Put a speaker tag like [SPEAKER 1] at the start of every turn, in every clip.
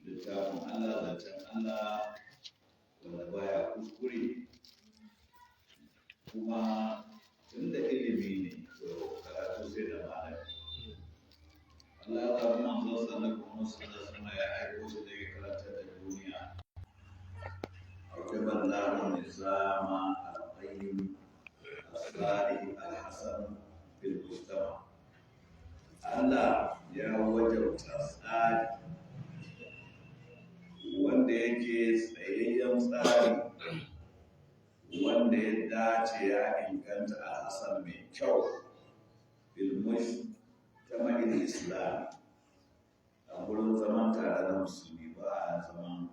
[SPEAKER 1] Littafin Allah, zancen Allah wanda baya kuskure. Kuma tunda ilimi ne, to karatu sai da malami. Allah ya zaɓi manzon sa na kuma sallallahu alaihi ya aiko shi da ya karanta da duniya. أوجب الله النظام القيم الصالح الحسن في المجتمع. Allah ya wajabta tsari wanda yake tsayayyen tsari, wanda ya dace, ya inganta, a hasan, mai kyau, في المجتمع الإسلامي, a gurin zaman tare na musulmi. Ba a zaman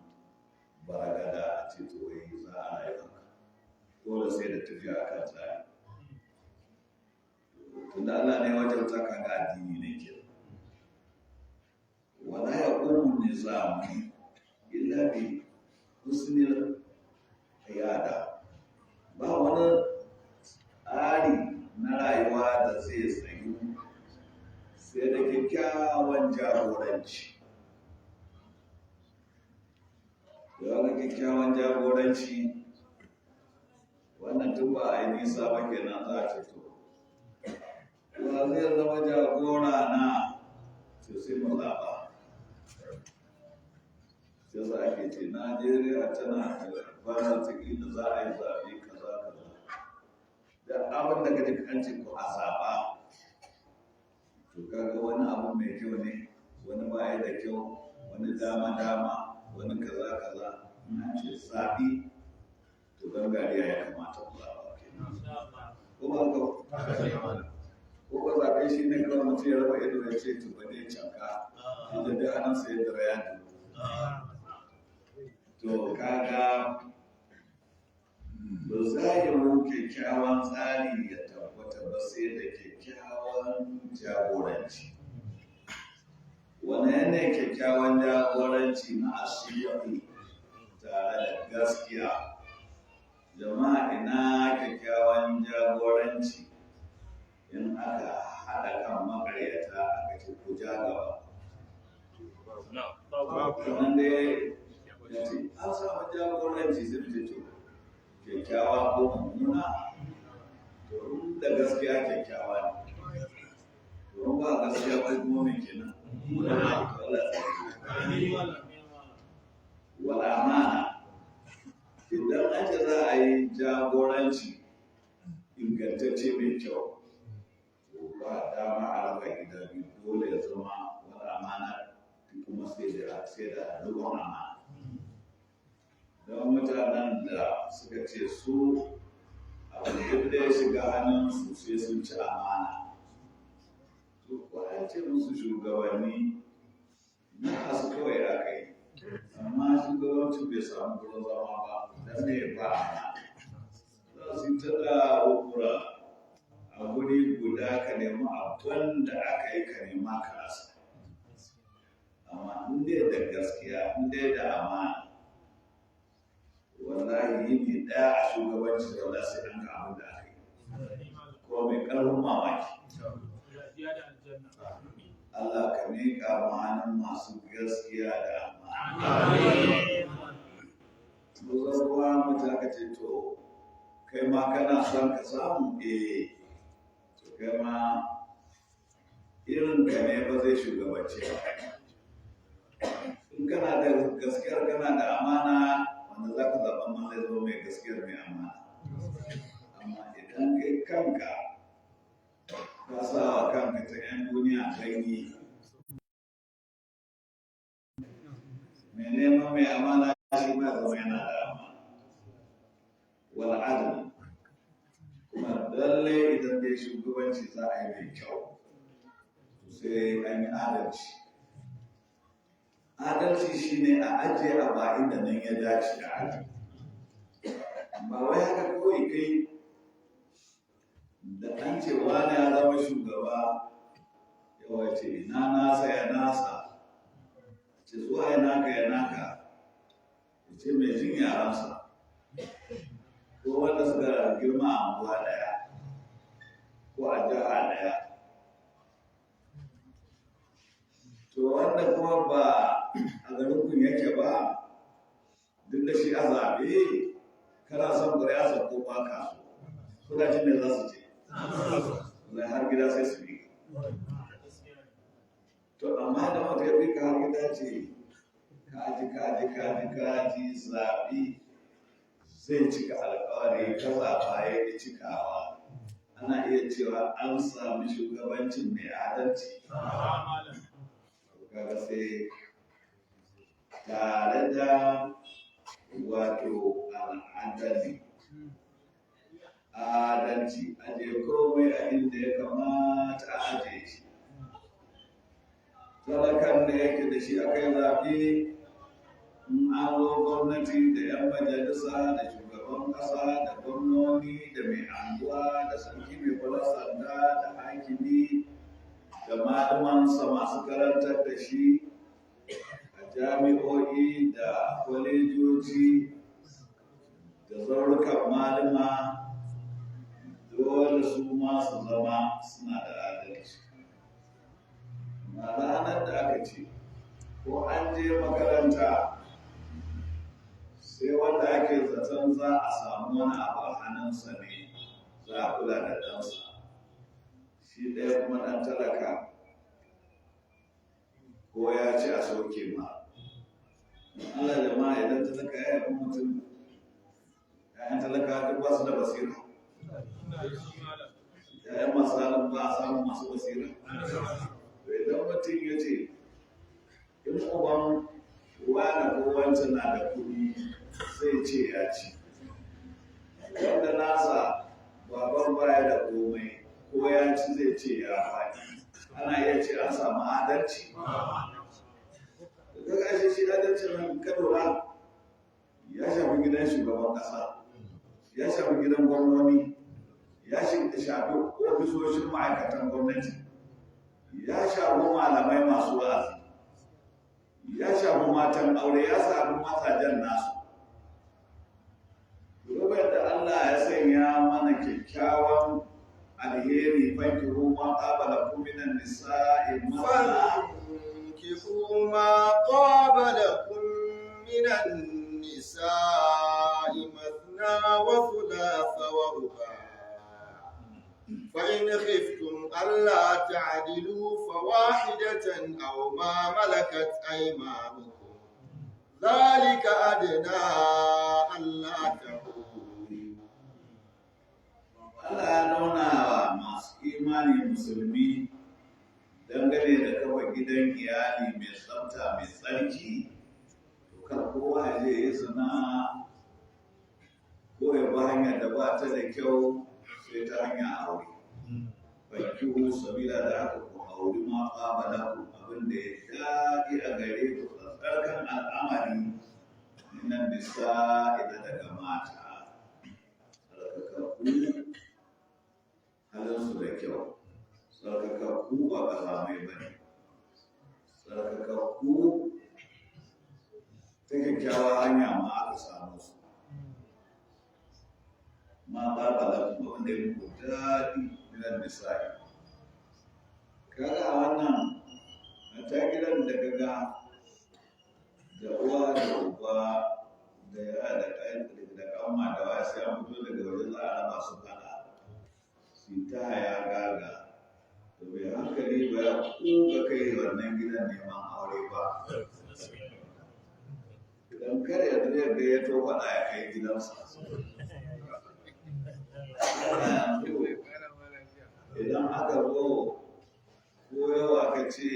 [SPEAKER 1] baragada a ce to wai za a rayu haka. Dole sai da tafiya akan tsari, tunda Allah ne wajabta. Kaga addini ne ke. ولا يقوم النظام إلا بحسن القيادة. Ba wani tsari na rayuwa da zai tsayu sai da kyakkyawan jagoranci. Da wani kyakkyawan jagoranci, wannan tun ba a yi nisa ba kenan. Za a ce, to wa zai zama jagora na? To sai mu zaɓa. Sai za ake ce Najeriya tana da bana ciki da za a yi zaɓe kaza kaza. Da abin da kaji an ce ko a zaɓa, to kaga wani abu mai kyau ne, wani baya da kyau, wani dama dama, wani kaza kaza. In an ce zaɓi, to gangariya ya kamata ku zaɓa kenan, ko ba ka ko ba? Zaɓe shi ne kawai mutum ya raba ido ya ce to ba dai canka shi da dai hannunsa ya dara ya dubu. To kaga ba za yi kyakkyawan tsari ya tabbata ba sai da kyakkyawan jagoranci. Wane ne kyakkyawan jagoranci? Na asiri tare da gaskiya. Jama'a, ina kyakkyawan jagoranci in aka haɗa kan makaryata aka ce ku ja gaba? Nan dai ya ce an samu jagoranci, sai ce to kyakkyawa ko mummuna? To in da gaskiya, kyakkyawa ne. To in ba gaskiya ba kuma me kenan? Allah ya tsare. Wal amana. Idan an ce za a yi jagoranci ingantacce mai kyau, to ba dama a raba gida biyu. Dole ya zama wal amana, kuma sai da rikon amana. Don mutanen da suka ce su abu duk da ya shiga hannunsu sai sun ci amana, to ko an ce musu shugabanni na su kawai aka yi, amma shugabancin bai samu gurin zama ba. Don ne ba amana, za su yi ta da hukura a guri guda, ka nemi abin da aka yi, ka nema ka rasa. Amma in dai da gaskiya, in dai da amana, wallahi yini ɗaya a shugabanci, wallahi sai an ga abin da aka yi ko mai ƙarfin mamaki. Allah ka miƙa mu hannun masu gaskiya da amana. Mu zama mutum aka ce to kai ma kana son ka samu, eh, to kai ma irin ka ne ba zai shugabance ka. In kana da gaskiyar, kana da amana, wanda za ka zaɓa ma zai zama mai gaskiyar, mai amana. Amma idan kai kanka ka sa wa kanka ta 'yan duniya ganye, mai neman mai amana shi ma zama yana da amana. Wal adl. Kuma lalle idan dai shugabanci za a yi mai kyau, to sai an yi adalci. Adalci shine a ajiye abu a inda nan ya dace a ajiye. Ba wai haka kawai kai da an ce wani ya zama shugaba, yawa ce ina nasa ya nasa, ce zuwa ya naka ya naka, ya ce mai jin yaransa ko wanda suka girma a anguwa daya ko a jiha daya. To wanda kuma ba a garin kun yake ba, duk da shi a zaɓe, kana son ƙuri'a ko ba ka so, kuna jin me za su ce? Wai har gida sai su bi. To amma da wata ya bi ka har gida, ce kaji kaji kaji kaji, zaɓi zai cika alkawari, ka zaɓa ya ƙi cikawa, ana iya cewa an sami shugabancin mai adalci? Kaga sai tare da wato al'adali, adalci, ajiye komai a inda ya kamata a ajiye shi. Talakan da yake da shi akai zaɓe, in an zo gwamnati da 'yan majalisa da shugaban ƙasa da gwamnoni da mai anguwa da sarki mai kula sanda da hakimi da malamansa masu karantar da shi a jami'o'i da kwalejoji da zaurukan malama, dole su ma su zama suna da adalci. Amma ranar da aka ce ko an je makaranta, sai wanda ake zaton za a samu wani abu a hannunsa ne za a kula da ɗansa, shi ɗaya kuma ɗan talaka, ko ya ci a sauke ma. Allah jama'a, idan talaka ya yi mutum, ‘ya'yan talaka duk ba su da basira? ‘Ya'yan masu halin ba a samun masu basira? To idan mutum ya ce in uban wane ko wancan na da kuɗi zai ce ya ci, wanda nasa baban baya da komai, ko ya ci zai ce ya faɗi, ana iya ce an samu adalci? Daga ashe shi adalcin nan ka lura ya shafi gidan shugaban ƙasa, ya shafi gidan gwamnoni, ya shafi ofisoshin ma'aikatan gwamnati, ya shafi malamai masu wa'azi, ya shafi matan aure, ya shafi mazajen nasu. Rubar da Allah ya sanya mana kyakkyawan alheri, fankihu ma taba lakum minan nisa'i mathna.
[SPEAKER 2] فانكحوا ما طاب لكم من النساء مثنى وثلاث ورباع، فإن خفتم ألا تعدلوا فواحدة أو ما ملكت أيمانكم، ذلك أدنى ألا تعولوا.
[SPEAKER 1] Allah ya nuna wa masu imani musulmi dangane da kafa gidan iyali mai tsafta, mai tsarki, to kar kowa ya je ya zina ko ya bi hanyar da ba ta da kyau, sai ta hanyar aure. Fankihu, sabila da haka ku auri ma taba lakum, abin da ya daɗi a gare ku, tsarkan al'amari, minan nisa'i, daga mata tsarkakakku, halinsu da kyau, tsarkakakku ba ƙazamai ba ne, tsarkakakku ta kyakkyawa hanya ma aka samu su. Ma ba ba da kuma wanda ya muku daɗi, minan nisa'i. Kaga a wannan a ta gidan da kaga da uwa da uba da yara da da kanwa da waya, sai an fito daga waje za a raba su faɗa, su ta haya gaga. To bai hankali ba ya kuka kai wannan gidan neman aure ba, idan kar ya zo ya gayyato faɗa ya kai gidansa. Yanzu idan aka zo ko yau aka ce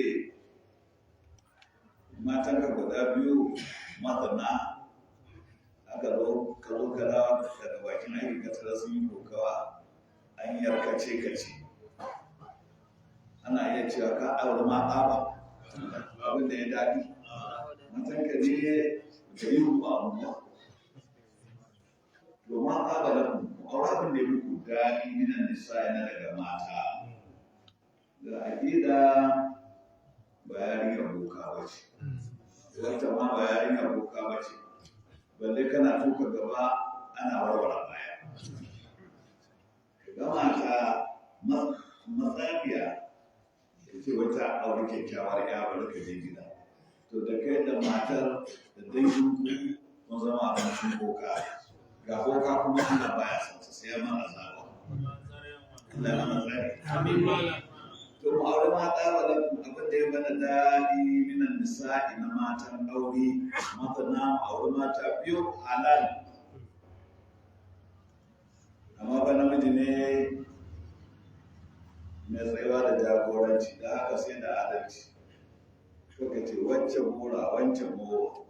[SPEAKER 1] matanka guda biyu masana, aka zo ka zo ka dawo daga bakin aiki ka tara sun yi kokawa, an yarkace ka ce, ana iya cewa ka aure mata ba abin da ya daɗi? Matanka ne da yi ba abuwa. To ma ba da ku aure abin da ya muku daɗi, minan nisa, na daga mata. Da aƙida ba yarinyar boka ba ce, wata ma ba yarinyar boka ba ce, balle kana tuka gaba ana warware baya. Ka gama ta matsafiya ya ce wata aure kyakkyawar ya, bari ka je gida. To da kai da matar da danginku kun zama abincin boka. Ga boka kuma Allah baya son sa, sai ya mana azaba. Allah ya mana tsari.
[SPEAKER 3] Amin malam.
[SPEAKER 1] To mu aure mata wa lakum, abin da ya bada daɗi, minan nisa'i, na matan aure, matana, mu aure mata biyu halal. Amma ba namiji ne mai tsayuwa da jagoranci, da haka sai da adalci. Kuka ce wacce gora, wancan gora,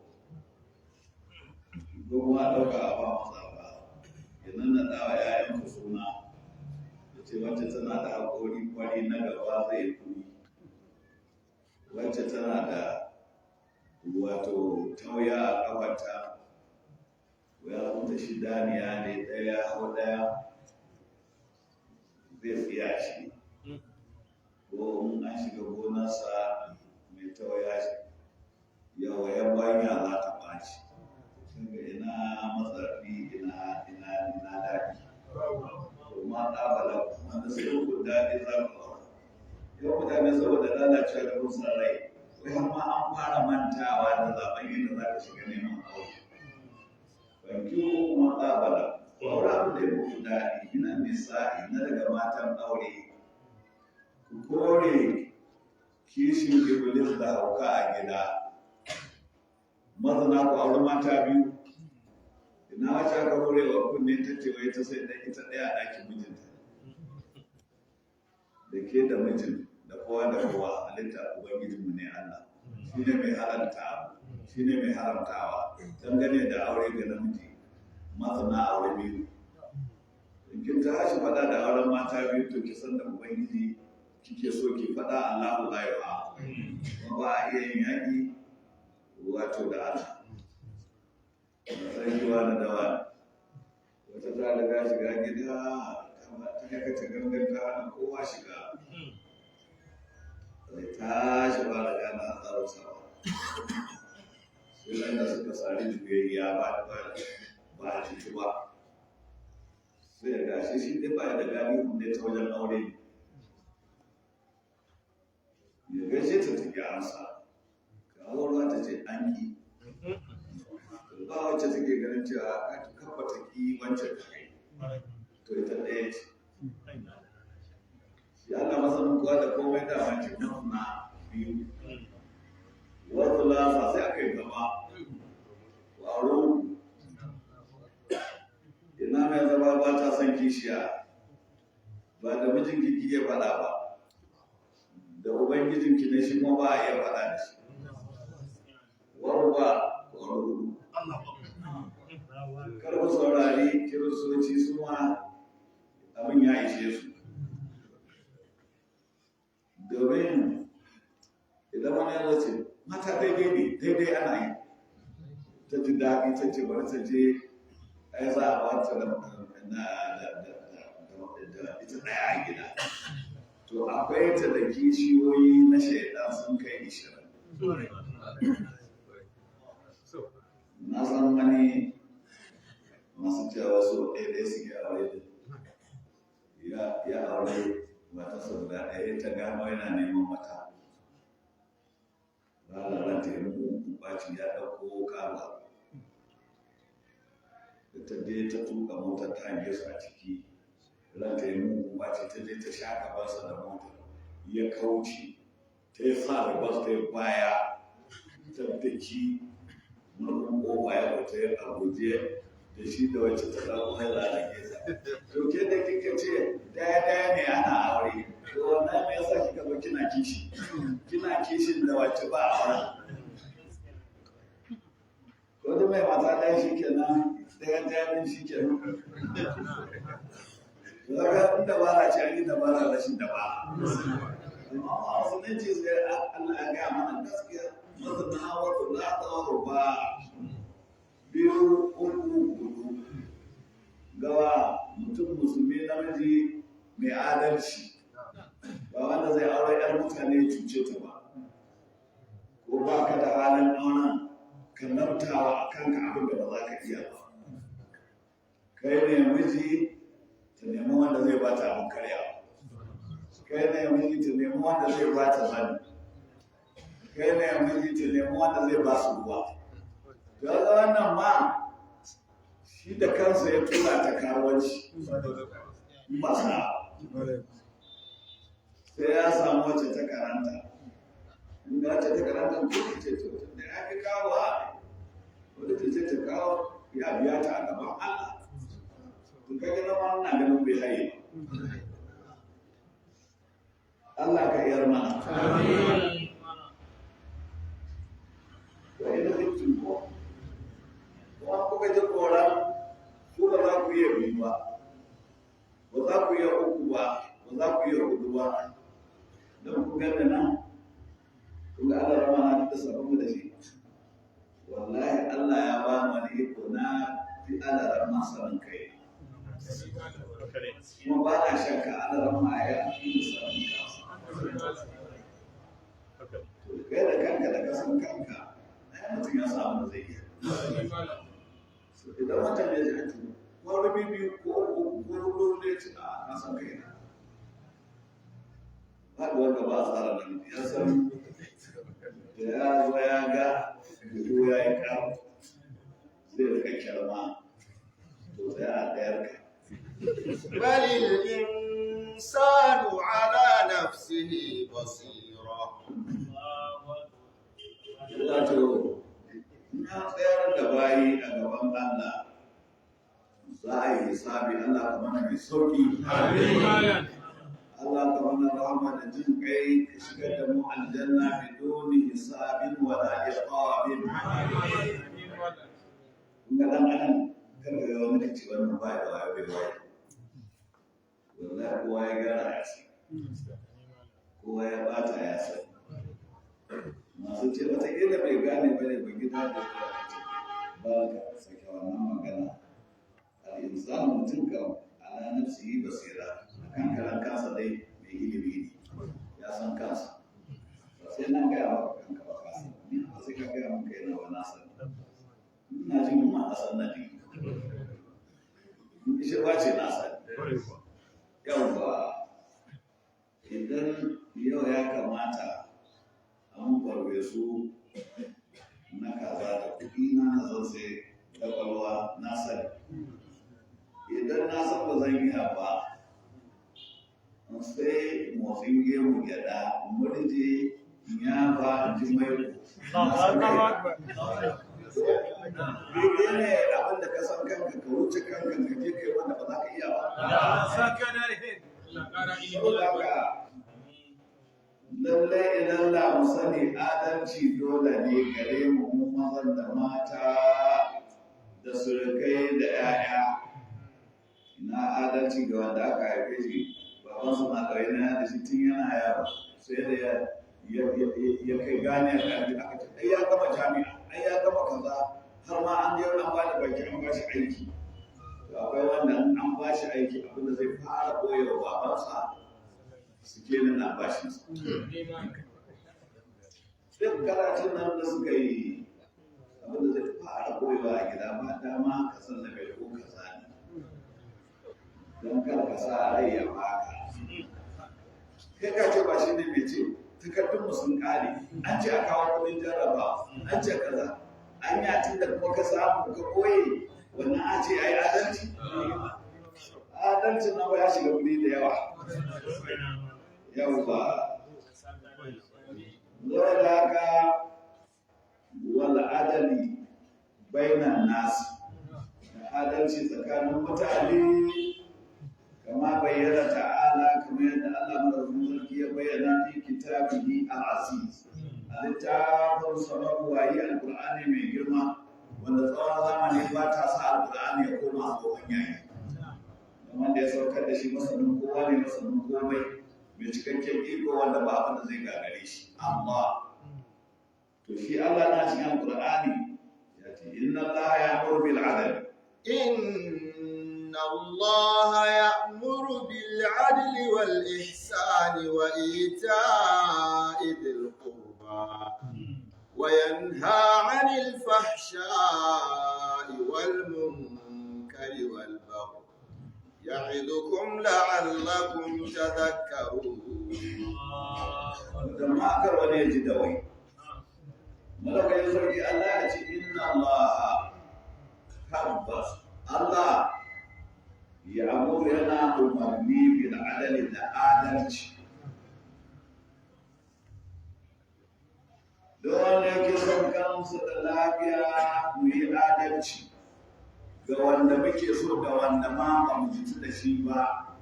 [SPEAKER 1] ko kuma ɗauka a ba masa ba, ya nannaɗa wa 'ya'yanku suna, ya ce wacce tana da haƙori kwari na gaba zai yi kuɗi, wacce tana da wato tauya a ƙafarta, ya ta shi daniya ne, ɗaya hau ɗaya zai tsiya shi, ko in an shiga gonarsa mai tauya shi yawa yabanya za ta ɓaci. Sun ga ina matsafi, ina ina ina daɗi. To ma ɗabala wanda sai ku daɗi za ku aura. Yau mutane saboda lalacewa da musa rai, wai har ma an fara mantawa da zaɓen yadda za ka shiga neman aure. Fankihu ma ɗabala, ku aure abin da ya muku daɗi, ina nisa'i, na daga matan aure. Ku kore kishin iblis da hauka a gida. Mazana, ku auri mata biyu. Ina wacce aka hore wa kunne ta ce wai ta sai da ita ɗaya a ɗakin mijinta. Da ke da mijin da kowa da kowa halitta ubangijinmu ne Allah. Shi ne mai haramta abu, shi ne mai haramtawa. Dangane da aure ga namiji, masana aure biyu. In kin tashi faɗa da auren mata biyu, to ki san da ubangiji kike so ki faɗa. Allahu la yuha. Kuma ba a iya yin yaƙi wato da Allah. Sarki wani da wani. Wata ta riga shiga gida, ta aikata gangan, ta hana kowa shiga. Zai tashi ba da gane hatsarinsa ba. Sai ran da suka sari juyayya, ba ba ba a cutu ba. Sai ya gashi shi ɗin ba ya da galihu ne ta wajen aure ne. Ya gaishe ta, ta ƙi amsa. Kawo ruwa, ta ce an ƙi. Ba wacce take ganin cewa kafa ta ƙi wancan ta kai. To ita ɗaya ce. Shi Allah masanin kuwa da komai dama ce na biyu. Wasu lasa, sai aka yi gaba. Ƙwaro. Ina mai zama ba ta son kishiya. Ba da mijinki kike faɗa ba. Da ubangijinki ne, shi kuma ba a iya faɗa da shi. Warba, ƙwaro hudu. Kar ku saurari Kiristoci, su ma abin ya ishe su. Domin idan wani ya ce mata daidai ne, daidai ana yi. Ta ji daɗi, ta ce bari ta je, ai za a ba ta da ita ɗaya a gida. To akwai ta da kishiyoyi na shaidan sun kai 20. Na san wani masu cewa wasu ɗaya ɗaya suke aure din. Ya aure matarsa guda ɗaya, ta gano yana neman mata. Ranar ran ta yi mugun ɓaci, ya ɗauko karuwa. Da ta je ta tuka motar, ta hange su a ciki, ran ta yi mugun ɓaci, ta je ta sha gabansa da motar, ya kauce, ta yi sa ribas, ta yi baya, ta daki murfin kofa, ya fita a guje da shi da wacce ta ɗauko ya lalake ta. To ke da kika ce daya daya ne ana aure, to wannan me yasa kika zo kina kishi? Kina kishin da wacce ba auren. Ko da mai mata ɗaya shi kenan, ɗaya ɗaya shi kenan. Kaga in dabara ce, an yi dabara rashin dabara. Amma a musulunci sai Allah ya gaya mana gaskiya: masana wa thulatha wa ruba, biyu, uku, hudu. Gawa mutum musulmi namiji mai adalci, ba wanda zai aure yar mutane ya cuce ta ba, ko ba ka da halin auren ka labtawa a kanka abin da ba za ka iya ba. Kai ne miji, ta nemi wanda zai ba ta abin karyawa. Kai ne miji, ta nemi wanda zai ba ta zani. Kai ne miji, ta nemi wanda zai ba su ruwa. To ga wannan ma shi da kansa ya tura ta karuwanci. Ba sa sai ya samu wacce ta karanta. In ga wacce ta karanta ko ta ce, to da ya fi kawo wata ta ce ta kawo, ya biya ta a gaban Allah. To kaga na ma ina ganin bai haye ba. Allah ka yar mana. Wa ina khiftum ko kuma kuka ji tsoron ku ba za ku iya biyu ba, ba za ku iya uku ba, ba za ku iya hudu ba. Don ku gane nan, kun ga Allah rama na da sabon da shi. Wallahi Allah ya ba mu wani iko na fi Allah rama sanin kai. Kuma ba na shakka Allah rama ya fi ni sanin kansa. To kai da kanka da kasan kanka, ai mutum ya samu da zai iya. So idan mutum ya ji an tuno, ko rabi biyu ko uku ko hudu ne, ce a na san kai na. Faɗuwar gaba a tsara nan, ya san da ya zo ya ga buhu ya yi ƙar, zai rika kyarma, to sai a ɗayar ka.
[SPEAKER 2] بل الإنسان على نفسه بصيرة.
[SPEAKER 1] Wato, na tsayar da bayi a gaban Allah, za a yi hisabi. Allah ka mana mai sauƙi. Allah ka mana rahama da jin kai, ka shigar da mu aljanna biduni hisabin wala iqabin. Kun ga dan adam, kar ka ga wani kace wannan ba da wayo, bai wayo. Wallahi kowa ya gyara ya san. Kowa ya bata ya san. Masu ce wataƙila bai gane ba ne, ba gida da ya ce ba ka sake wannan magana. Al'insan, mutum kam, ala nafsihi basira, kan karan kansa dai mai ilimi ne, ya san kansa. Ba sai na gaya maka kanka ba, ka san. Ni ba sai ka gaya maka yana ba, na san. Ina jin yunwa, na san na jin yunwa. In kishirwa ce, na san. Yawwa, idan yau ya kamata a mun farfesu na kaza da kuɗi na, na zan sai kwakwalwa, na sani. Idan na san ba zan iya ba, in sai motsin gemu gyaɗa murje in ya ba in ji mai na san kai. Daidai ne abin da ka san kanka, ka wuce kanka, ka je kai wanda ba za ka iya ba. Saboda haka lallai idan la mu sani adalci dole ne gare mu, mu mazan da mata da surukai da 'ya'ya. Ina adalci ga wanda aka haife shi, babansa na ɗauye na da shi tun yana yaro, sai da ya kai gane ƙarfi, aka ce ai ya gama jami'a, ai ya gama kaza, har ma an je an ba da baki an ba shi aiki. To akwai wanda in an ba shi aiki, abinda zai fara koyewa babansa sikelin albashinsa. Duk karatun nan da suka yi, abinda zai fara koyewa a gida, ba dama ka sallame ko kaza ne, don kar ka sa rai ya baka. Kai ka ce ba shi ne mai ce takardunmu sun kare, an ce a kawo kudin jarraba, an ce kaza, an yi tun da kuma ka samu ka koye wannan, a ce ai adalci. Adalcin nan ba ya shiga kuɗi da yawa. Yau ba saboda haka, wal adali bainan nas, da adalci tsakanin mutane, kama bayyana ta'ala, kamar yadda Allah madaukakin sarki ya bayyana, fi kitabihi al-aziz, a littafin sa mabuwayi, alqur'ani mai girma, wanda tsawon zamani ba ta sa alqur'ani ya koma tsohon yayi. Wanda ya saukar da shi masanin kowa ne, masanin komai, mai cikakken iko, wanda ba abin da zai gagare shi, Allah. To shi Allah na cikin alqur'ani ya ce inna Allah ya'muru bil adl.
[SPEAKER 2] إن الله يأمر بالعدل والإحسان وإيتاء ذي القربى وينهى عن الفحشاء والمنكر والبغي يعظكم لعلكم تذكرون.
[SPEAKER 1] Da makar wani ya ji da wai. Malaka sarki Allah ya ce inna Allah tabbas Allah ya amuru yana umarni bil adali da adalci. Don wanda yake son kansa da lafiya mu yi adalci ga wanda muke so da wanda ma ba mu jitu da shi ba,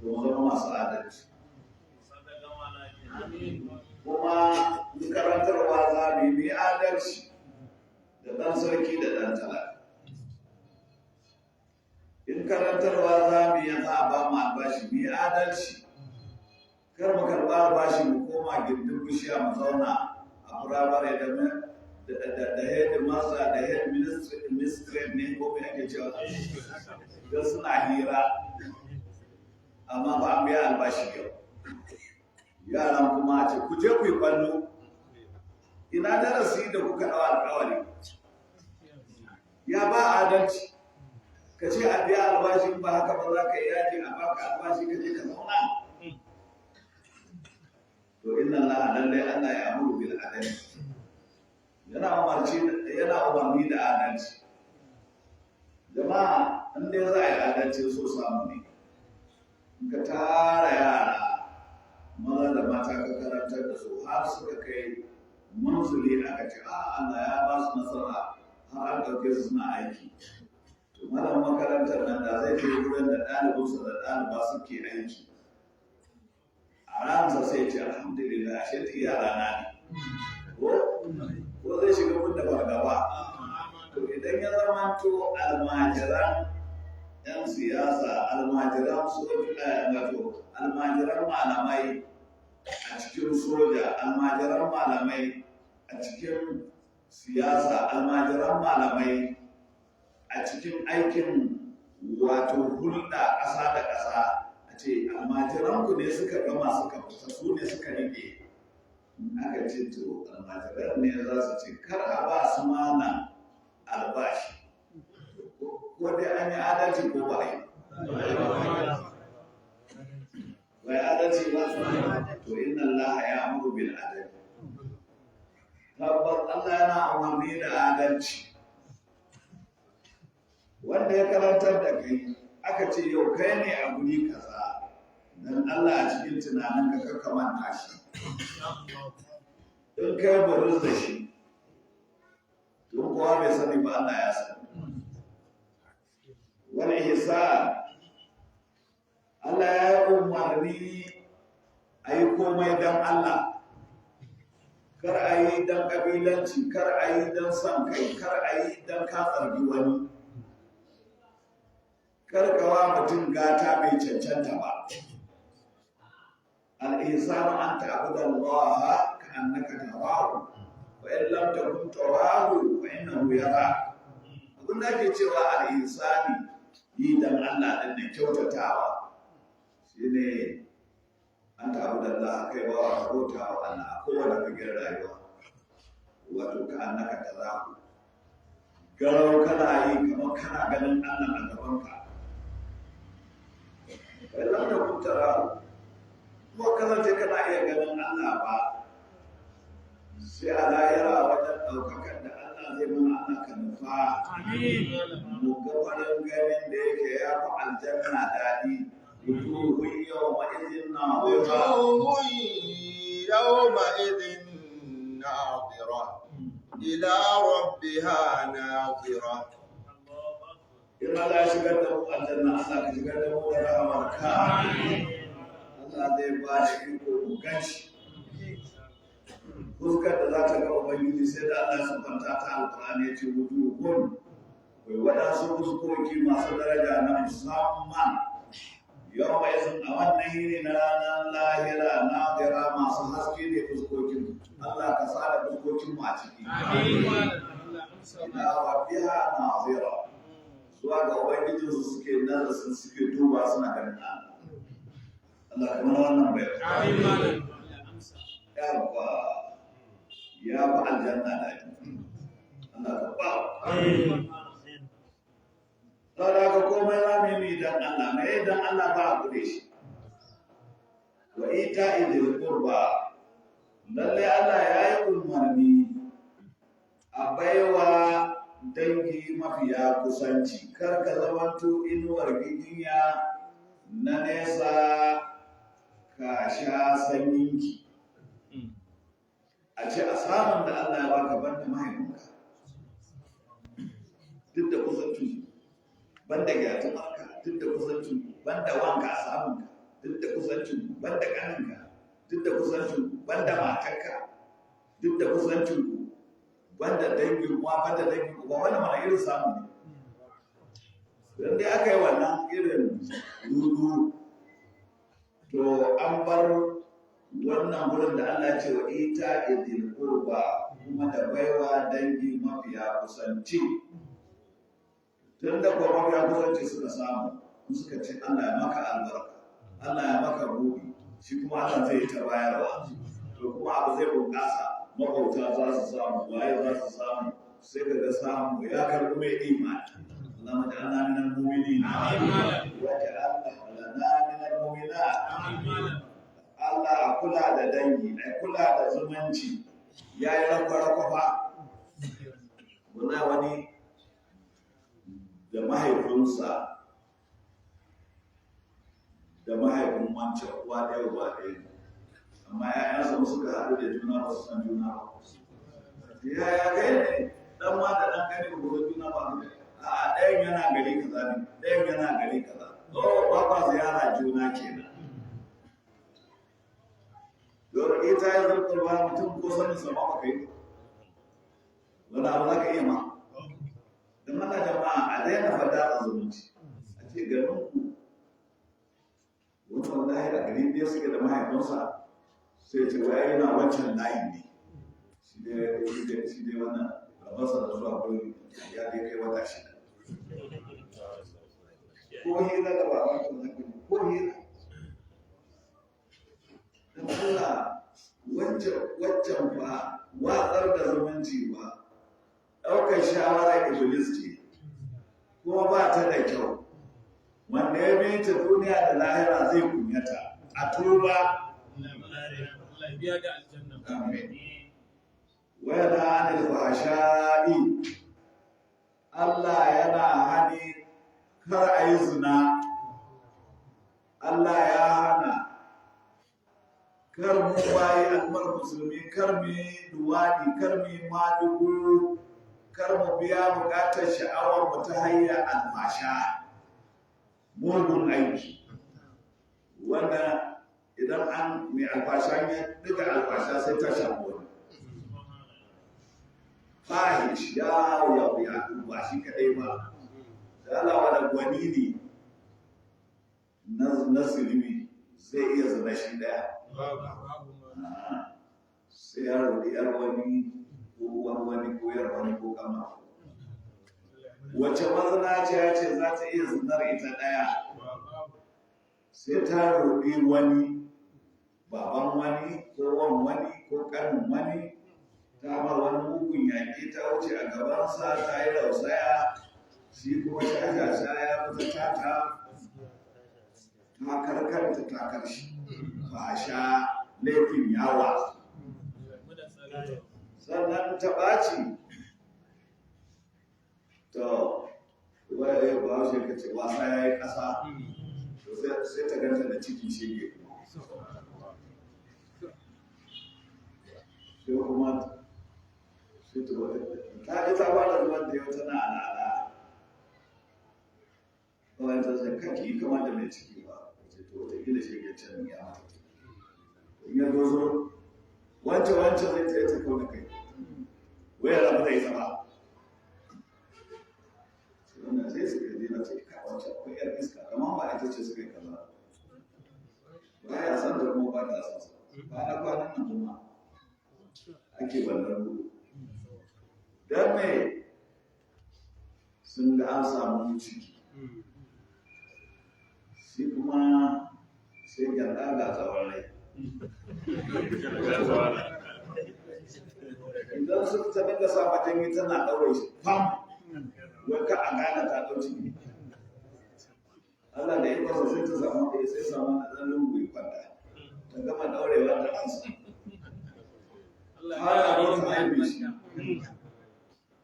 [SPEAKER 1] to mu zama masu adalci. Kuma in karantarwa za mu yi adalci da ɗan sarki da ɗan talaka. In karantarwa za mu yi za a ba mu albashi mu yi adalci. Kar mu karɓa albashi mu koma gindin bishiya mu zauna a firamare da head master da head ministry ne ko me ake cewa don suna hira amma ba an biya albashi yau. Yaran kuma a ce ku je ku yi kwallo, ina darasi da kuka ɗau alƙawari, ya ba adalci ka ce a biya albashin ba haka ba za ka yi yaji a baka albashi ka je ka zauna. To inna Allah lallai Allah ya amuru bil adali, yana umarci yana umarni da adalci. Jama'a, in dai za a yi adalci so samu ne in ka tara yara maza da mata ka karantar da su har suka kai munzuli aka ce a Allah ya ba su nasara har an ɗauke su suna aiki. To malam makarantar nan da zai je wurin da ɗalibinsa da ɗaliba suke aiki a ransa sai ce alhamdulillah, ashe duk yara na ne ko zai shiga mun da fargaba. To idan ya zamanto almajiran 'yan siyasa, almajiran soja, wato almajiran malamai a cikin soja, almajiran malamai a cikin siyasa, almajiran malamai a cikin aikin wato hulɗa ƙasa da ƙasa, a ce almajiranku ne suka gama suka fita su ne suka riƙe, in aka ce to almajiran ne za su ce kar a ba su mana albashi, ko dai an yi adalci ko ba a yi ba yi adalci ba. To inna Allah ya amuru bil adali, tabbas Allah yana umarni da adalci. Wanda ya karantar da kai aka ce yau kai ne a guri kaza, dan Allah a cikin tunanin ka kakka manta shi. In kai burin da shi don kowa bai sani ba, Allah ya sani. Wal ihsan, Allah ya yi umarni a yi komai don Allah, kar a yi don ƙabilanci, kar a yi don son kai, kar a yi don ka tsargi wani, kar kawa mutum gata bai cancanta ba. Al-ihsanu an ta'budu Allah ka annaka tarahu wa in lam takun tarahu fa innahu yarak. Abin da ake cewa al-ihsani yi dan Allah din ne kyautatawa shine an ta'budu Allah, kai ba wa bauta wa Allah a kowane fagen rayuwa, wato ka annaka tarahu, garau kana yi kamar kana ganin Allah a gabanka. Fa in lam takun tarahu, kuma kasance kana iya ganin Allah ba sai a lahira wajen ɗaukakar da Allah zai mana, Allah ka nufa mu ga farin ganin da yake ya fi aljanna daɗi. Wujuhun yawma idhin nadira.
[SPEAKER 2] وجوه يومئذ ناظرة إلى ربها ناظرة.
[SPEAKER 1] In Allah ya shigar da mu aljanna, Allah ka shigar da mu da rahamarka, Allah zai ba da iko mu ganshi. Fuskar da za ta ga Ubangiji sai da Allah su kwanta ta Alƙur'ani ya ce wujuhun, akwai waɗansu fuskoki masu daraja na musamman, yau mai sun a wannan yini na ranar lahira nadira, masu haske ne fuskokin. Allah ka sa da fuskokin mu a ciki. Ila rabbiha nazira, zuwa ga Ubangijinsu suke nazarin, suke duba suna ganin Allah. Allah kamar wannan bai yawwa ya fi aljanna daɗi. Allah ka ba saboda haka komai za mu yi dan Allah me dan Allah ba a kuɗe shi. Wa ita idil qurba, lalle Allah ya yi umarni A baiwa dangi mafiya kusanci, kar ka zamanto inuwar giginya na nesa ka sha sanyinki. A ce a samun da Allah ya baka, banda mahaifinka duk da kusancin, banda gyatumarka duk da kusancin, banda wanka a samunka duk da kusancin, banda kaninka duk da kusancin, banda matarka duk da kusancin ku, banda dangin uwa, banda dangin uba. Wannan mana irin samu ne? Don dai aka yi wannan irin dudu, to an bar wannan wurin da Allah ya ce wa ita idil qurba, kuma da baiwa dangi mafiya kusanci. Tun da kuwa mafiya kusanci suka samu, in suka ce Allah ya maka albarka, Allah ya maka buɗi, shi kuma Allah zai yi ta bayarwa. To kuma abu zai bunƙasa, maƙwabta za su samu, waye za su samu, sai ka ga samu ya karɓi mai imani. اللهم اجعلنا من المؤمنين واجعل أهلنا من المؤمنات. Allah, a kula da dangi, a kula da zumunci. Ya yi rakwa-rakwa fa. Wallahi wani da mahaifinsa da mahaifin wancan uwa ɗaya uba ɗaya ne, amma ‘ya'yansa suka haɗu da juna ba su san juna ba. Yaya kai ne dan ma da ɗan gani ba ku san juna ba? A ɗayan yana gari kaza ne, ɗayan yana gari kaza. Oh, ba kwa ziyara juna kenan. Don ita ya zartarwa mutum ko sanin sa ba ka yi wani abu za ka iya ma. Don haka jama'a, a daina fada a zumunci. A ce garin ku wani, wallahi a gari ɗaya suke da mahaifinsa, sai ce wai yana wancan layin ne. Shi dai wannan rabarsa da zuwa gurin ya dai kai wata 6. Ko hira da ba ko hira. Don Allah, wancan ba watsar da zumunci ba, ɗaukar shawara iblis ce, kuma ba ta da kyau. Wanda ya bi ta duniya da lahira zai kunyata. A tuba.
[SPEAKER 3] Allah biya da aljanna.
[SPEAKER 1] Amin. Wa yanha anil fahsha'i. Allah yana hani kar a yi zina. Allah ya hana kar mu bayi al'ummar musulmi, kar mu yi luwaɗi, kar mu yi madugu, kar mu biya buƙatar sha'awar mu ta hanyar alfasha, mugun aiki. Wanda idan an mai alfasha ya ɗiga alfasha, sai ta shafi wani. Fahish ya ba shi kaɗai ba. Da Allah, wani gwani ne na zulumi zai iya zina shi ɗaya? Sai ya roƙi yar wani ko uwar wani ko yar wani ko kama. Wace mazinaciya ce za ta iya zinar ita ɗaya? Sai ta roƙi wani, baban wani ko wan wani ko ƙanin wani, ta bar wani mugun yaƙi, ta wuce a gabansa, ta yi rausaya, shi kuma shashasha ya fita tata ta karkanta ta karshe ba sha laifin yawa. Sannan ta ɓaci. To waya yau ba shi ka ce wasa ya yi ƙasa, to sai ta ganta da cikin shege kuma. Sai kuma sai ta wata ta ji ta fara zubar da yau, tana al'ada. Kawai ta sai kaki kama da mai ciki ba ce, to wataƙila shege can ya mata ciki. In ya zo wancan wancan zai ta yi ta kauna kai, wai ya rabu da ita ba. Wannan sai suka je na ce ka wancan akwai yar iska, kamar ba ita ce suka yi kaza ba, ya san da kuma ba ta san sa. Kwana kwanan nan kuma ake wannan rudu. Dan me? Sun ga an samu ciki, shi kuma sai gyanda ga tsawon rai. Idan suka ta dinga sa majanyi tana ɗaure shi fam, wai ka a gane ta ɗau ciki. Allah da ya kwasa, sai ta samu ɗaya, sai samu na ɗan lungu ya kwanta, ta gama ɗaurewa da ransa har a zo ta haife shi.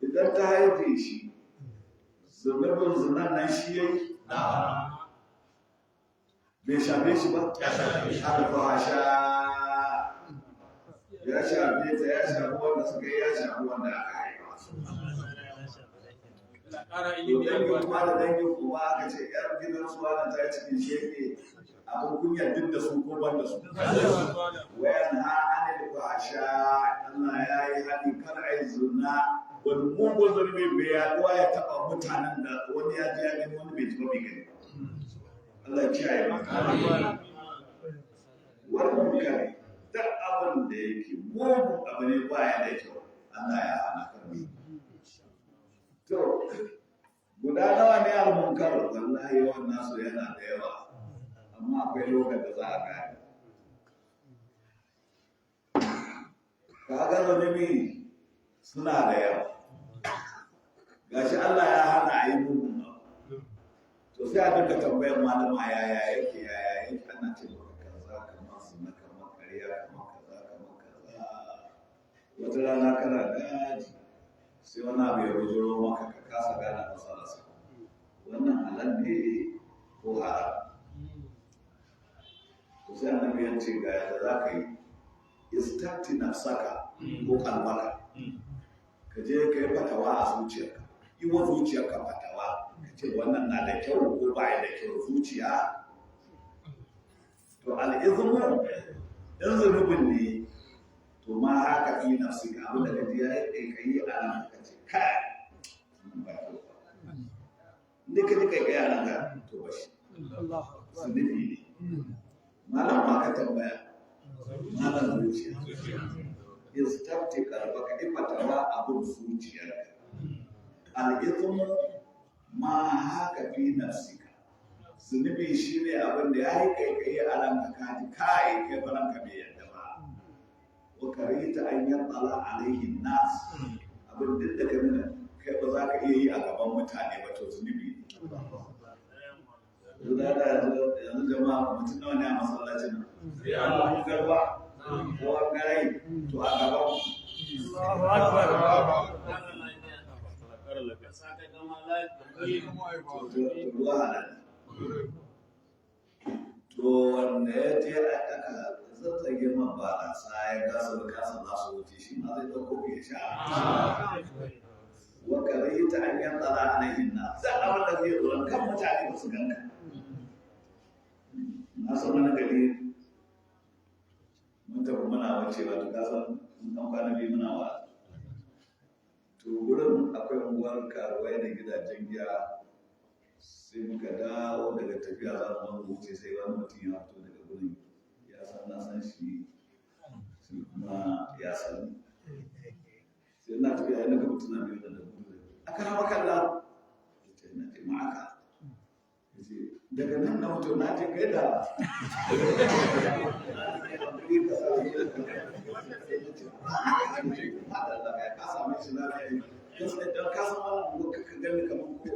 [SPEAKER 1] Idan ta haife shi, zunubin zinan nan shi ya yi? Bai shafe shi ba? Alfasha ya shafe ta, ya shafi wanda suka yi, ya shafi wanda aka haifa.
[SPEAKER 3] Allah ƙara
[SPEAKER 1] To
[SPEAKER 3] ilimi
[SPEAKER 1] dangin
[SPEAKER 3] albarka.
[SPEAKER 1] uwa da dangin uba aka ce yar gidan su wani ta yi cikin shege, abin kunya duk da su ko ban da su. Wayan ha anil fasha, Allah ya yi hani kar a yi zina, wani mugun zunubi bai yaduwa ya taɓa mutanen da wani ya ji ya gani, wani bai ji ba bai gani. Allah ya kiyaye mu. Wannan kare duk abin da yake mugun abu ne baya da kyau, Allah ya hana karbi. To guda nawa ne almunkar? Wallahi yawan nasu yana da yawa, amma akwai lokacin da za a gane. Kaga zunubi suna da yawa, gashi Allah ya hana a yi mugun abu. To sai a dinga tambayar malama yaya yake, yaya yake, ana ce maka kaza kamar zina, kamar ƙarya, kamar kaza, kamar kaza. Wata rana kana daji sai wani abu ya bujuro maka, ka kasa gane matsalarsa, wannan halal ne ko haram? To sai annabi ya ce ga yadda za ka yi, istafti nafsaka ko kalbaka, ka je ka yi fatawa a zuciyarka, yi wa zuciyarka fatawa, ka ce wannan na da kyau ko ba ya da kyau, zuciya. To al'izmu in zunubin ne, to ma haka fi nafsika, abin da ka ji ya yi ƙaiƙayi a nan, ka ce kai wannan ba kyau ba, inda ka ji ƙaiƙayi a nan ka, to ba shi zunubi ne. Malam ma ka tambaya, malam zuciya, istafti qalbaka, ifatawa abun zuciyarka. Al-ithmu ma haka fi nafsika, zunubi shine abin da ya yi kaikayi a ranka, ka ji kai kai ba ranka bai yadda ba, wa karita an yattala alaihi nas, abin duk da ka nuna kai ba za ka iya yi a gaban mutane ba, to zunubi ne. Yanzu da yanzu jama'a mutum nawa ne a masallacin nan? Garba ko an garai to a gaban ruwa halal. To wanda ya je a aka zazzage man barasa ya gasa da kasa za su wuce, shi ma zai ɗauko ya sha. Wa karita an yantsala alaihin na za a wanda zai tsoron kan mutane ba su ganka. Na san wani gari mun tafi muna wucewa, to ka san mun ɗan kwana biyu muna wa. To gurin akwai unguwar karuwai da gidajen giya, sai muka dawo daga tafiya za mu wuce, sai wani mutum ya fito daga gurin, ya san na san shi, shi kuma ya san ni. Sai na tafiya ya naga mutum na biyu da gudu, aka rama kalla, ce na ce ma'aka. Yace, daga nan na mutu na je kai da ka same shi lafiya don ka san wannan abu ka gani kamar ko.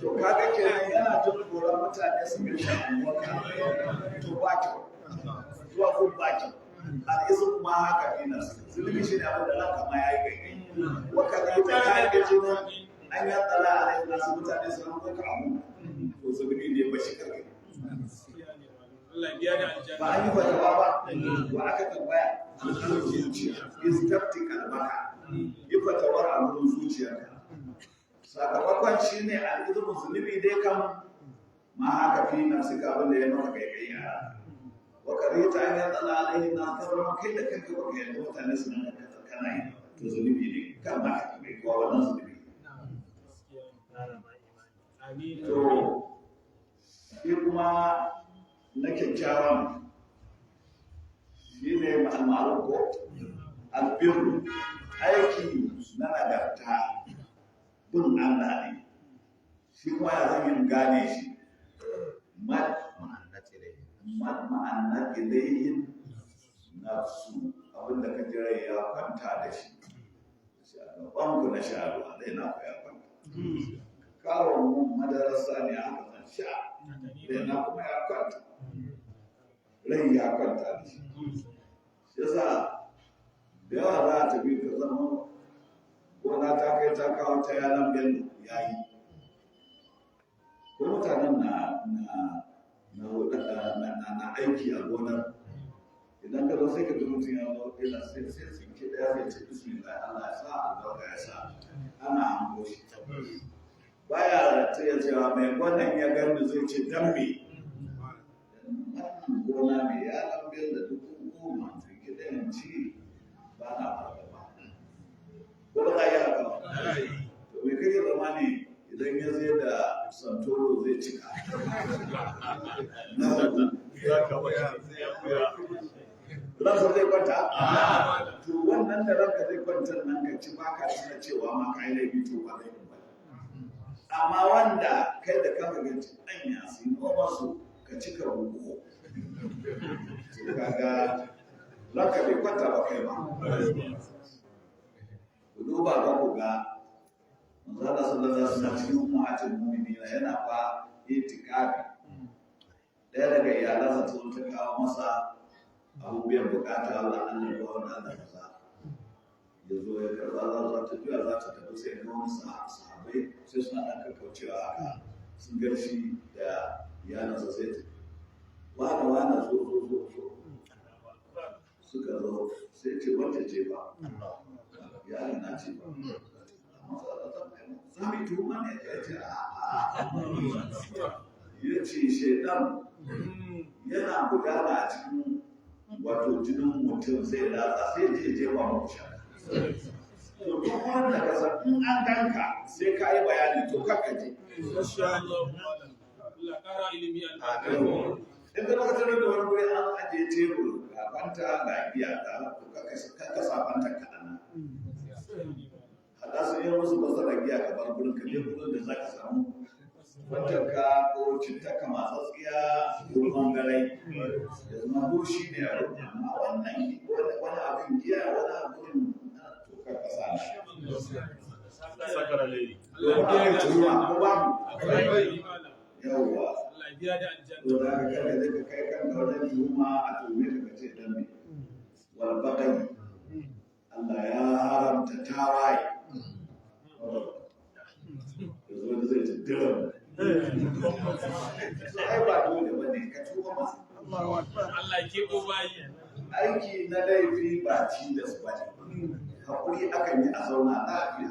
[SPEAKER 1] To kaga kenan yana jin tsoron mutane su bi shi ka, to ba kyau zuwa ko ba kyau. Al'izm ma haka ne, zunubi shi ne abin da ranka ma ya yi gaigai, wa kadhalika ka ga jinin an ya tsala alaihi nasu, mutane su hango ka abu, to zunubi ne, ba shi karkai.
[SPEAKER 3] Allah biya da aljanna.
[SPEAKER 1] Ba an yi fatawa ba, wa aka tambaya? Zuciya. Istafti kalbaka, yi fatawar a wurin zuciyarka. Sakamakon shi ne al'izmu, zunubi dai kan ma haka fi nafsika, abin da ya maka kaikayi a ranka, wa karita an yatsala alaihi na kawar kai da kanka baka yarda mutane su nan kana yi, to zunubi ne, kan ma ka tambayi kowa, wannan zunubi ne.
[SPEAKER 3] Amin.
[SPEAKER 1] To shi kuma na kyakkyawan shi ne ma'alma'ar ko albirru, aiki na nagarta, bin Allah ne. Shi kuma ya zan yin gane shi, ma'annat ilayhin nafsu, abinda ka jira ya kwanta da shi. Shi a gaban ku na sha ruwa dai na ku ya kwanta, kawo mun madarasa ne haka zan sha dai na kuma ya kwanta, rai ya kwanta da shi. Shi yasa Da yawa za a tafi ka zama gona ta kai ta kawo ta yalan Bello ya yi. Ko mutanen na aiki a gonar. Idan ka zo sai ka ji mutum ya zo yana sai tsinke ɗaya sai ce bismillah, Allah ya sa albarka, ya sa ana hango shi. Baya ta ya cewa mai gonan ya gani zai ce dan me? Wannan gona mai yalan Bello 10,000 tsinke ɗayan ci ba na fargaba. Ko ba za a yi haka ba? To me kake zamani idan ya zai da santoro zai cika? Na ransa zai kwanta? To wannan da ranka zai kwanta nan ka ci baka tuna cewa ma ka yi laifi, to ba laifin ba. Amma wanda kai da kanka ga ci ɗanya su yi noma su ka cika buhu. To kaga ranka bai kwanta ba kai ba. Ku duba ba ku ga manzo Allah sallallahu alaihi wasallam cikin ummatul mu'minina yana fa itikafi. Ɗaya daga iyalansa ta zo ta kawo masa abu biyan bukata, Allah Allah ba wani Allah kaza. Ya zo ya karba, za ta juya za ta tafi, sai ga wani sahabbai sai suna ɗan kakkaucewa haka, sun gan shi da iyalansa, sai ta wane wane zo zo zo zo, suka zo, sai ce wacce ce ba iyalin na ce ba za mu yi tuhuma ne, ya ce a'a, ya ce shaidan yana gudana a cikin wato jinin mutum, sai latsa sai je jefa muku shaka. To duk wanda ka san in an ganka sai ka yi bayani, to kakka je.
[SPEAKER 3] Allah ƙara ilimi albarka.
[SPEAKER 1] In ka lokacin da wani wuri an ajiye tebur, ga fanta ga giya ga, to kakka sa fanta kaɗan. Haɗa su yi musu basara giya, ka bar gurin, ka je gurin da za ka samu fantarka ko cittaka matsatsiya ko bangarai ya zama ko shi ne a rubu, amma wannan wani abin giya, wani abin, to kakka sa shi.
[SPEAKER 4] Sakara lady.
[SPEAKER 1] Domin akwai tuhuma ko babu?
[SPEAKER 3] Akwai malam.
[SPEAKER 1] Yawwa.
[SPEAKER 3] Allah ya biya da aljanna.
[SPEAKER 1] To da haka kada ka kai kanka wajen tuhuma, a tuhume ka ka ce dan me. Wal bagai, Allah ya haramta tawaye. Yanzu wani zai ci diran. So ai ba dole ba ne ka tuba masa.
[SPEAKER 3] Allah ya keɓo bayi.
[SPEAKER 1] Aiki na laifi ba tilas ba ne. Hakuri akan yi a zauna lafiya.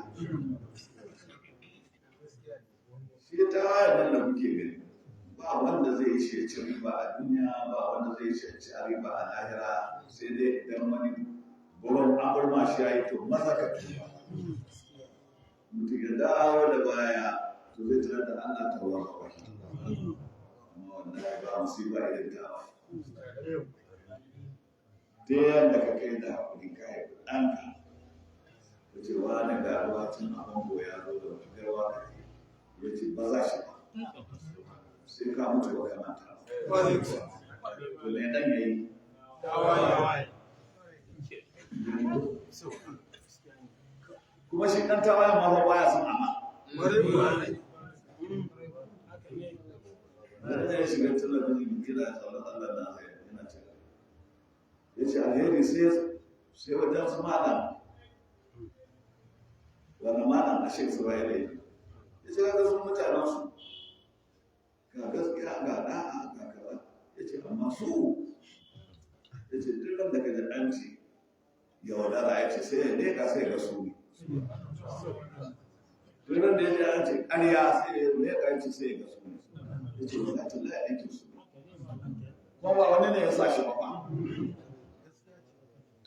[SPEAKER 1] Shi tawaye nan da kuke gani, ba wanda zai yi shi ya ci riba a duniya, ba wanda zai yi shi ya ci riba a lahira, sai dai idan wani burin an burma shi ya yi, to maza ka tuba. Mutum ya dawo da baya, to zai tarar da Allah ta wa rahim. Amma wallahi ba musiba irin ta ba. Ta yadda ka kai da hakuri ka haifi ɗanka, ka ce wani ga ruwa can a bango ya zo da wata garwa, ka ce ya ce ba za shi ba. Sai ka mutu ba ka manta. To me ɗan ya yi?
[SPEAKER 3] Tawaye.
[SPEAKER 1] Kuma shi ɗan tawayen ma fa baya son ama.
[SPEAKER 3] Haka ne.
[SPEAKER 1] Dan ya shiga talabijin gida tsoron Allah na sai yana cewa. Ya ce alheri sai wajen su malam. Wani malam a Sheikh Ismail ya ya ce kaga sun mutanen su ga gaskiya ga da'a ga kaza, ya ce amma su, ya ce duk ran da ka ji an ce yaudara, ya ce sai ya leka sai ga su ne. Duk ran da ya ji an ce ƙarya sai ya leka, ya ce sai ya ga su ne. Ya ce wala tallahi aikin su ne. Kuma ba wani ne ya sa shi ba fa.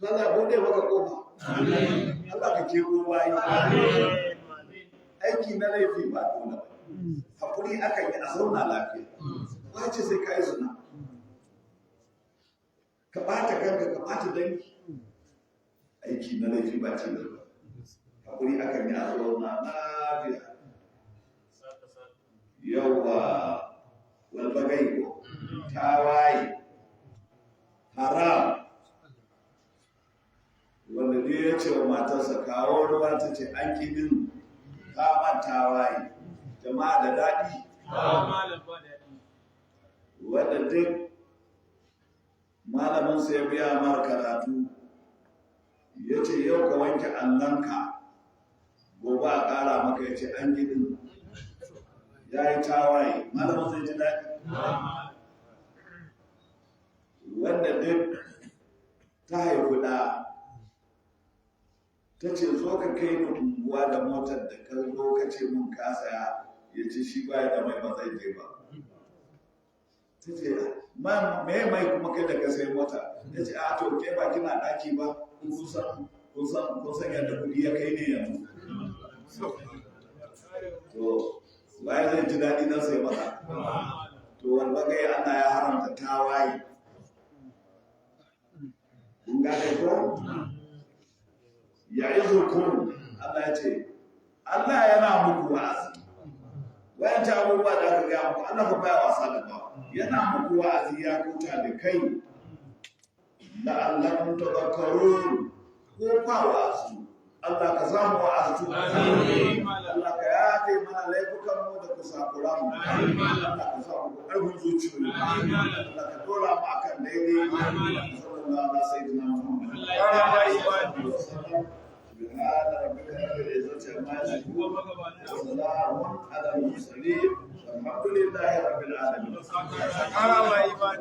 [SPEAKER 1] To Allah ya buɗe maka ƙofa. Allah ka kero bayi. Aiki na laifi ba dole ba. Hakuri akan yi a zauna lafiya. Ba ce sai ka yi zina. Ka ɓata kanka, ka ɓata dangi. Aiki na laifi ba ce ba. Hakuri akan yi a zauna lafiya. Yawwa, wal bagai ko tawaye haram. Wanda duk ya ce wa matarsa kawo ruwa, ta ce an ƙi bin kama, tawaye jama'a da daɗi.
[SPEAKER 3] Ba malam, ba daɗi.
[SPEAKER 1] Wanda duk malaminsa ya biya mar karatu Ya ce yau ka wanke allonka, gobe a ƙara maka, ya ce an gidin ya yi tawaye, malamin zai ji daɗi? Wanda duk ta haifi ɗa, ta ce zo ka kai ni unguwa da motar da ka zo ka ce mun ka saya, ya ce shi baya da mai, ba zai je ba. Ta ce me mai kuma kai da ka sai mota? Ya ce a to ke ba kina ɗaki ba, kun san yadda kuɗi ya kai ne yanzu. To waye zai ji daɗi don sai masa? To wanda kai Allah ya haramta tawaye. Kun gane ko? Ya'izukum, Allah ya ce Allah yana muku wa'azi. Wayancan abubuwa da aka gaya muku, Allah ba baya wasa da ba, yana muku wa'azi ya kuta da kai, la'allakum tadhakkarun, ko fa wa'azi. Allah ka samu wa'azi.
[SPEAKER 3] Amin.
[SPEAKER 1] Allah ka yafe mana laifukan mu da kusakuran mu. Allah ka samu karfin zuciyoyi. Allah ka dora mu akan daidai. Sallallahu ala sayyidina Muhammad. سبحان ربك رب العزة عما يصفون وسلام على المرسلين والحمد لله رب العالمين.
[SPEAKER 3] Kara wa imani.